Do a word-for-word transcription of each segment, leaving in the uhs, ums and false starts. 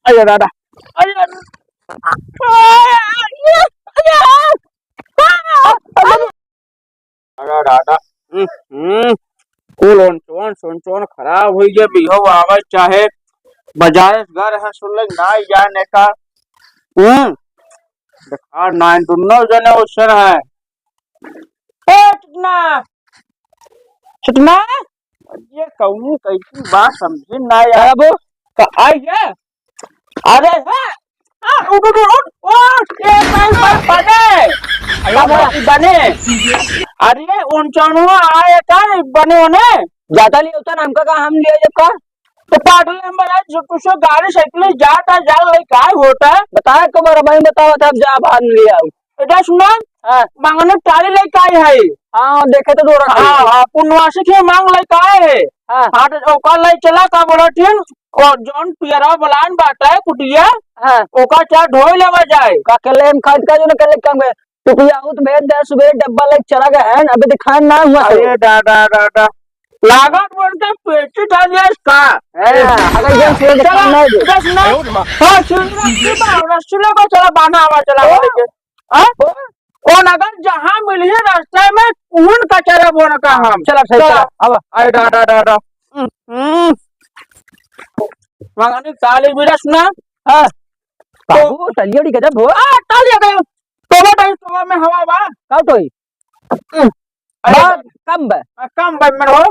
अरे दादा, अरे, अरे, अरे, अरे, अरे, अरे दादा, हम्म, हम्म, कुल ओंचोन सोंचोन खराब हुई गया, बिहव आवे चाहे बजाए घर है, सुन ले ना जाने का। हम्म, बेकार ना, दुनो जने ओसन है। ए, चिकना, चिकना, ये कौनी कैसी बात समझे ना यार। बाबू, का आई है? अरे, हाँ, हाँ, उठ, उठ, उठ, उठ, ये भाई, भाई, बने। अरे, बने। अरे, उन चौनुआ आए का, बने होने? जाता लिया होता ना, हमका कहा हम लिया जब का? तो पाटले हम बना, जो कुछ गाड़ी साइकिल जाता, जा ले, काय होता? बताया कबर, मैं बतावा था, अब जा बाहर ले आओ। बेटा सुना, हाँ। मांगने टाली लेके आई है। हाँ, देखे तो दो रखा हाँ, है। हाँ, पुनवासी के मांग लेके आए है। हाँ। हाँ, तो ओकर ले चला का बोला ठीक, और जौन पियरा बलान बाटा है कुटिया, हाँ। ओका चार ढोई लेवा जाए। का के लेम खाद का जो न के ले काम है। तू पिया हो तो भेज दे, सुबह डब्बा लेके चला गया है, अभी दिखान ना हुआ तो। अरे दादा, दादा। लागत बोलते पेटी डाल दिया इसका। हाँ, अगर ये सुबह चला, दिखान ना दे। बस ना। हाँ, सुन रहा है, रस्सी लगा, चला बांधा हवा, चला ओ। हवा लेके। हाँ? कौन अगर जहाँ मिली है रास्ते में, उन कचरा बोन का हम। चला, सही चला। चला, अब। अरे दादा, दादा। हम्म, हम्म। मगनी काली बिरस ना। हाँ। बाबू, तलियोड़ी गजब हो। आ, ताली आ गई। तोबा, तोबा, तोबा में हवा बा। का तोई? हम्म। अरे बा, बा। कम बा। आ, कम बा, मन हो।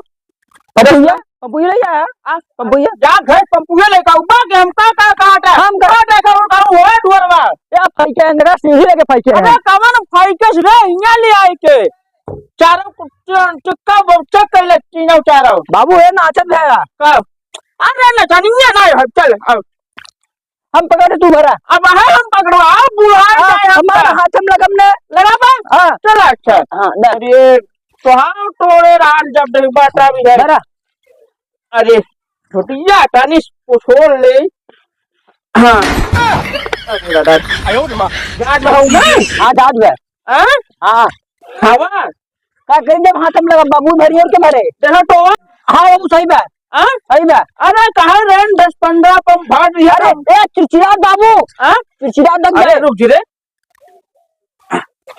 अरे भैया, पंपुइया ले जा। आ, पंपुइया। जा घर पंपुइया लेके आऊ, बा के हम का, का, का हटा? हम का? का देखा, वो का, वो है दुआर बा। ए, आप फाइके हैं, देखा, सीढ़ी लेके फाइके हैं। अबे, कवन फाइके से रे, हियाँ ले आए के। चारों को ट-, टिक्का बम चेक कर ले, तीनों चारों। बाबू, ए नाचत है यार। का? अरे, नचनिया ना है, चल, अब। हम पकड़े, तू भरा। अब है हम पकड़ो, आप बुढ़ा हाँ, जाए हम हमारा का। हाथ हम लगम ने। लगा बा? हाँ। चला, अच्छा। हाँ, दे। अरे, तो हाँ, टोड़े रान जब देखबा तब इधर। भरा। अरे, छोटिया, तनी पोछोल ले। हाँ। अरे दादा। आयो रे माँ। जात बा हूँ ना? हाँ, जात बा। हाँ? हाँ। हवा? का कहीं जब हाथ में लगा बाबू धरी और के मारे? देखो तो। हाँ, बाबू सही बा। हाँ? सही बा। अरे, कहाँ रे, दस पन्द्रह पंप फाड़ दिया अरे, रे। ए, चिड़चिड़ा बाबू। हाँ? चिड़चिड़ा दब अरे, जाए। रुक जी रे।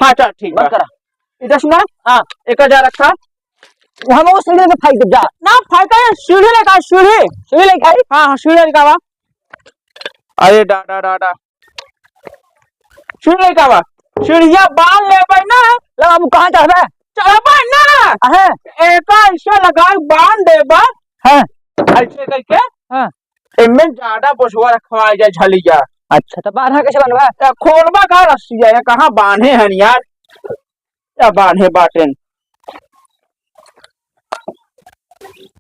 हाँ, चल, ठीक बंद बा। करा। इधर सुना? हाँ। एक हजार रखा। हम वो सीढ़ी लेके फाइट जा। ना, फाइट है, सीढ़ी लेके आ, सीढ़ी। सीढ़ी लेके आई? हाँ, हाँ, सीढ़ी लेके आवा। अरे, डा, डा, डा, डा। सीढ़ी लेके आवा। सीढ़िया बांध लेबे ना। लो, हम कहाँ चढ़बे? चढ़बे ना। अहे। एका ऐसे लगा, बांध देबे। हाँ। ऐसे करके। हाँ। एमे ज्यादा बोझवा रखवा जाए झलिया। अच्छा, तो बांधा कैसे बनवा? तो खोलबा का रस्सिया, ये कहाँ बांधे हैं यार? क्या बांधे बाटेन?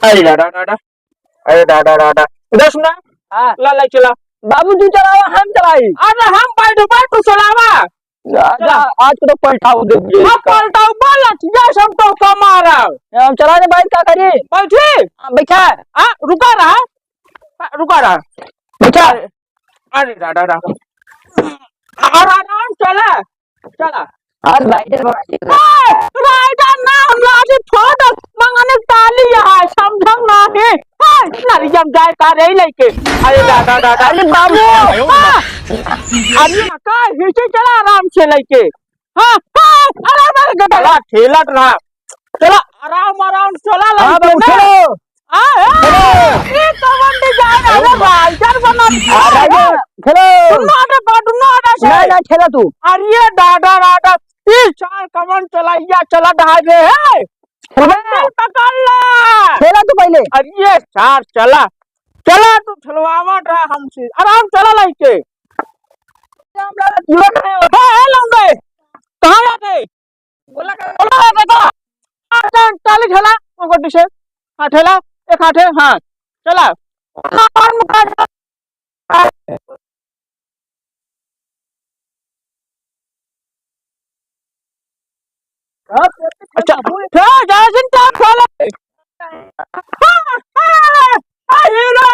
अरे दादा, दादा। अरे दादा, दादा। इधर सुना। हाँ। ला, ला, चला। बाबू, तू चलावा, हम चलाई। अरे हम बैठ, बैठ, तू चलावा। राजा, चला। आज को तो पलटाऊ दे दिए हम इसका। पलटाऊ बोल, लठिया से हम तो का मारा। ये हम चला दे बाइक, का करी? बैठी। हाँ, बैठा। हाँ, रुका रहा। हाँ, रुका रहा। बैठा। अरे, अरे, दादा, दादा। और आराम चला, चला। और राइडर बना दिया। ए, राइडर ना, हम लाठी ठोक, मंगने ताली यहाँ है, समझम ना है। ए, नरियम जाए का रे लेके। अरे, दादा, दादा। अरे, बाबू। हाँ। अरे, का हिचे चला आराम से लेके। हाँ, हाँ, अरे, अरे, गदला। चला, ठेलत रहा। चला, आराम, आराम, चला, हाँ, लड़के बाबू, ना। चलो। आ, ए, चलो। ई कवन डिजाइन है? अरे, राइडर बनत आ, है। राइडर, खेलो। दुनो आटा पकड़, दुनो आटा से। नहीं, नहीं, खेलो तू। अरे, दादा, दादा, ई चार कवन चलैया चला ढाई रे, हे। खेलो। हैंडल पकड़ ले। खेलो तू पहले। अरे, चार चला। चला, तू ठेलवावत रहा हमसे। आराम चला लइके। हे, हे, लौंडे। कहाँ जाते? बोला का, बोला का, देखो। आ, जा, ताली ठेला, वो गोटी से। हाँ, ठेला, एक हाथ है, हाँ, चला। अच्छा, ठेला, जा, जिन, जा, ठेला। आ, हीरो!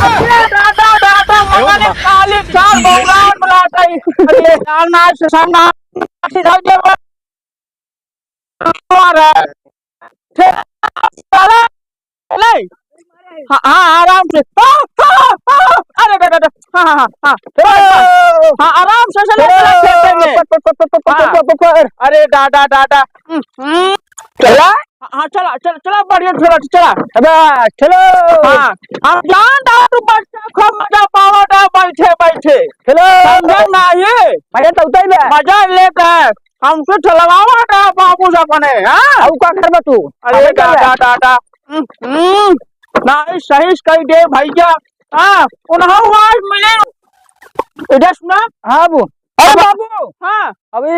अरे दादा, दादा, मगने काली चाल बौरान बुलाता ही। अरे यार, ना, सुशांत ना, सीधा जे पर मार है। साला, ले। हाँ, हाँ, आराम से। हाँ, हाँ, हाँ, अरे दादा, दादा, हाँ, हाँ, हाँ। चलो। हाँ, आराम से, चलो, चलो, चलो। खेते में। पट, पट, पट, पट, पट, हाँ। पट, पट, पट। अरे दादा, दादा। हम्म, हम्म। चला? हाँ, हाँ, चला, चला, चला, बढ़िया, चला, चला। अबे, चलो। हाँ, हम जानत है तू बच्चा खूब मजा पावत है बैठे, बैठे। चलो। समझे नाही? मजा तो उतई बे। मजा लेत है। हमसे चलवावत है बाबू से अपने, हाँ? अउ का करबे तू? अरे अबे दादा, चल। दादा। हम्म, हम्म। नाही, सही से कही दे भैया। हाँ, उन्हों आज मिले। इधर सुना। हाँ, बाबू। अरे बाबू। हाँ। अभी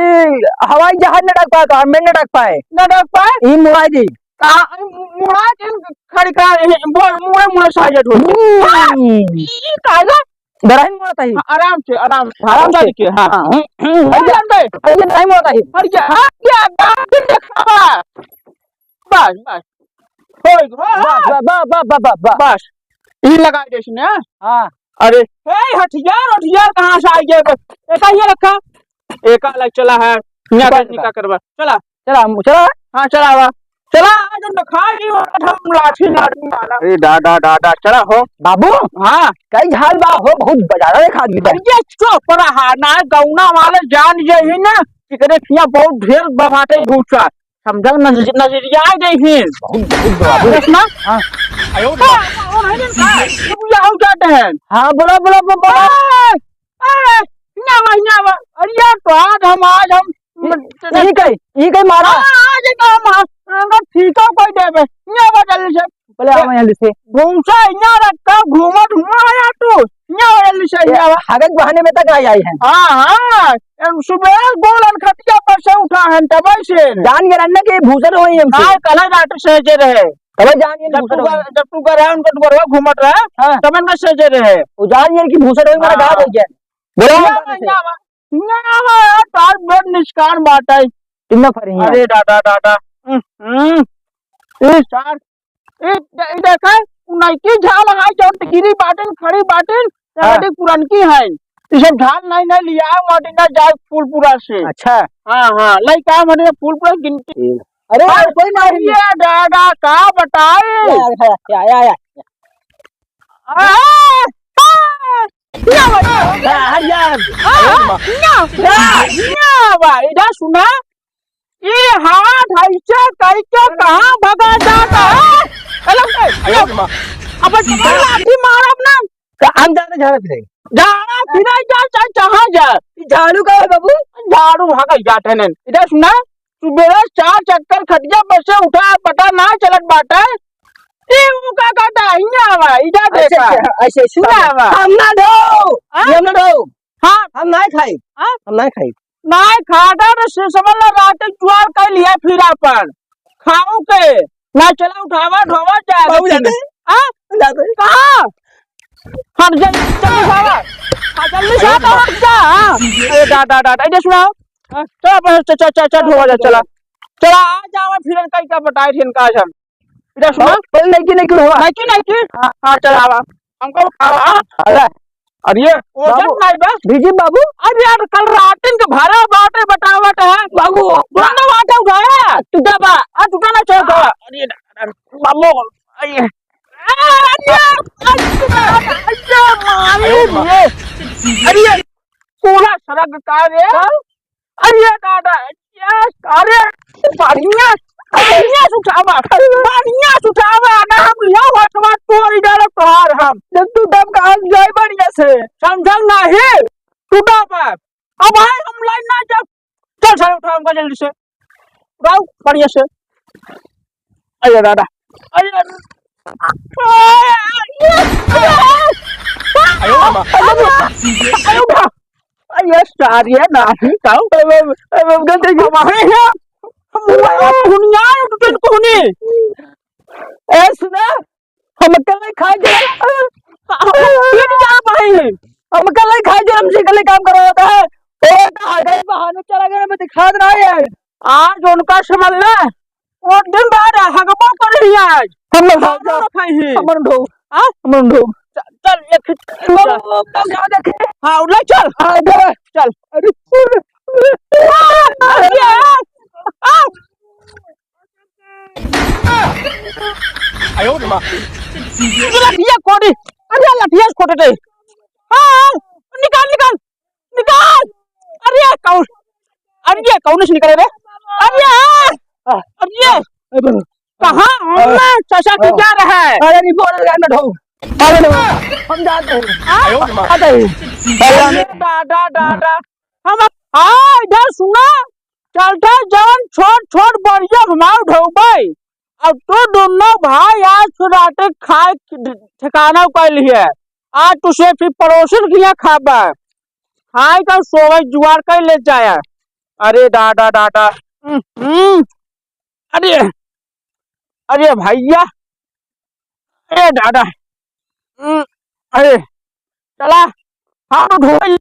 हवाई जहाज न डाक पाए, तो हमें न डाक पाए। न डाक पाए? ई मुड़ाई दी। का, मुड़ा के खड़ी का, बोल, मुड़े, मुड़े साजे ढोल। हम्म। ई काहे? डराई मुड़ा ताही। हाँ, आराम से, आराम से। आराम से। के, हाँ। हाँ, हम्म, हम्म, हट जा। हट जा। अरे, डराई मुड़ा ताही। हट जा, हट जा, हट जा, हट जा। बस, बस। हो गया, बस, हाँ। बस, बस, बस। बस। ई लगा दे इसने, हाँ। हाँ। अरे, ए, हथियार, हथियार कहाँ से आ गया? एका ये रखा। एका अलग चला है। यहाँ ऊपर का निका का। करवा। चला। चला, हम, चला। हाँ, चला आवा। चला, आज हम दिखा दी, हम लाठी, लाठी मारा। अरे, दादा, दादा, चला हो। बाबू। हाँ। कई झाल बा हो, बहुत बजारा देखा दी बा। अरे, ये चुप रहा ना, गौना वाले जान जे ही ना, एकरे खिया बहुत ढेर बबाटे घूसा। समझा, नजर-, नजरिया आ गई है। बहुत, बहुत बड़ा, बहुत। देख ना। हाँ। हाँ, वो नहीं जानता। ये बुढ़िया हो जाते हैं। हाँ, बोला, बोला, बोला, बोला। ए, ए, यहाँ आवा, यहाँ आवा। अरे यार, तो आज हम, आज हम यही कही, यही कही मारा। हाँ, आज तो हम, हम, हम ठीक हो कोई देवे। यहाँ आवा जल्दी से। बोले, आवा जल्दी से। घूसा यहाँ रखा, घूमत हुआ आया तू। यहाँ आवा जल्दी से, ए, यहाँ आवा। हगत बहाने में तक आई, आई है। हाँ, हाँ। एम सुबह गोलन खटिया पर से उठा है, तब से। जान गए रन्ने के भूसर होई हमसे। हाँ, कल रात से जे रहे। तब जान गए जब भूसर तू होई। कर, जब तू कर रहा, उनका दुआरवा घूमत रहा, हाँ। तब इनका से जे रहे। वो जान गए कि भूसर होई, मेरा हाँ। गाँव हो गया। बोलो, यहाँ आवा, यहाँ आवा। यहाँ आवा यार, तार बेट निष्कान बात है। कितना फरी है? अरे दादा, दादा। हम्म, हम्म। ए सार, ए, दे-, देखे, उ नइकी झाल है, जौन गिरी बाटिन, खड़ी बाटिन, हाँ। हमारी पुरनकी है। ई सब झाल नहीं, नहीं लिया, माटी ना जाए फूलपुरा से। अच्छा। हाँ, हाँ, लइका मने फूलपुरा गिनती। अरे, हाँ, कोई नहीं। ये दादा, का बताई? या, या, या, या, या। आ, आ, या, या। आ, या। आ, या, या, या, भाई, इधर सुना। ई हाथ ऐसे कइके कहाँ भगा जाता है? अरे, अरे, अरे, माँ। अब लाठी मारब ना। तो हम जाते झाड़ा फिरे। झाड़ा फिरे जा, चाहे जहाँ जा। ई झाड़ू का है बाबू? झाड़ू भगा जाते हैं। इधर सुना, सुबेरे चार चक्कर खटिया पर से उठा, पता ना चलत बाटे। ई ऊ का कहता है, हियाँ आवा, इधर अच्छा, देखा। अच्छा, अच्छा, सुना। हियाँ आवा। हम ना ढो, हाँ? हम ना ढो। हाँ। हम नाय खाई। हाँ? हम नाय खाई। नाय खाता तो से समझ ला रात जुआर कर लिया फिर अपन। खाऊ के। ना चला उठावा ढोवा जाए बाबू लेकिन। जाते हैं। हाँ? जाते हैं। कहाँ? हट जा, जल्दी से आवा। हाँ, जल्दी से आवा, हट जा, हाँ। अरे दा, दा, दा, दा, इधर सुनाओ। हाँ, चल, अपन चल, चल, चल, चल, ढोवा जा, चला। चला, आ जावा, फिर इनका क्या बताए थे इनका आज हम। इधर सुना। हाँ, बोल नहीं कि नहीं कि हुआ? नहीं कि नहीं कि? हाँ, हाँ, चल आवा। हमको उठावा, हाँ। अरे। अरे, वजन बाबू। नहीं बा। भीजी बाबू। अरे यार, कल रातिन के भरा बाटे बतावत है। बाबू। दोनों बाटे उठाया। टूटा बा। आ, टूटा ना चल बा। अरे, बाबू। अरे। अरे, अरे, अरे, मारे रे। अरे, पूरा सड़क का रे। हाँ? अरे दादा, क्या, अरे, बढ़िया, बढ़िया से उठावा, बढ़िया से उठावा, ना हम लिया हुआ सामान तोड़ डालो तोहार हम। जब तू दम का हम जाए बढ़िया से। समझल नाही? टूटा बा। अब आए हम लाइन ना जब, चल सारे उठाओ हमका जल्दी से। उठाओ, बढ़िया से। अरे दादा। अरे, अरे, अरे, अरे, अरे, अरे, अरे, सारे नाही, का? अरे, अरे, अरे, गलती से हमारे हैं। हम दुनिया में टूटन कोने। ए, सुना? हम अकेले खाए जरा। ये नहीं जा पाएंगे। हम अकेले खाए जरा, हमसे अकेले काम करवाता है। ओ, तो हगई बहाने चला गया, मैं दिखात नाही है। आज उनका समझ ले, वो दिन भर हगबो कर रही है आज। हम लोग खाए खाना जा। रखा ही। हम लोग ढो। हाँ? हम लोग ढो। चल, चल, एक खिच-, वो, वो, वो, वो, क्या देखे? हाँ, उठा, चल। हाँ, चल। चल। अरे, आ, आ। आयो रे माँ। ये लठिया कोड़ी। अरे लठिया कोटे दे। हाँ। कौन से निकले रे? अरे, आ! अरे, अरे, कहाँ आ! हमने चाचा की आ! जा रहा है? अरे, नहीं, बोल रहा है, ना ढो। अरे, ना, हम जाते हैं। आ! जाते हैं। अरे, अरे, दादा, दादा, हम, आ, इधर सुना, चलता जवन छोट, छोट बढ़िया घुमाओ ढोबई। अब तो दोनों भाई आज तो राते खाए के ठिकाना कर लिए। आज तुसे फिर पड़ोसन के यहाँ खाबा। खाए का सोवे जुगाड़ कर ले जाया। अरे दादा, दादा। हम्म, हम्म। अरे, अरे भैया। अरे दादा। हम्म, अरे, चला। हाँ, ढोबई।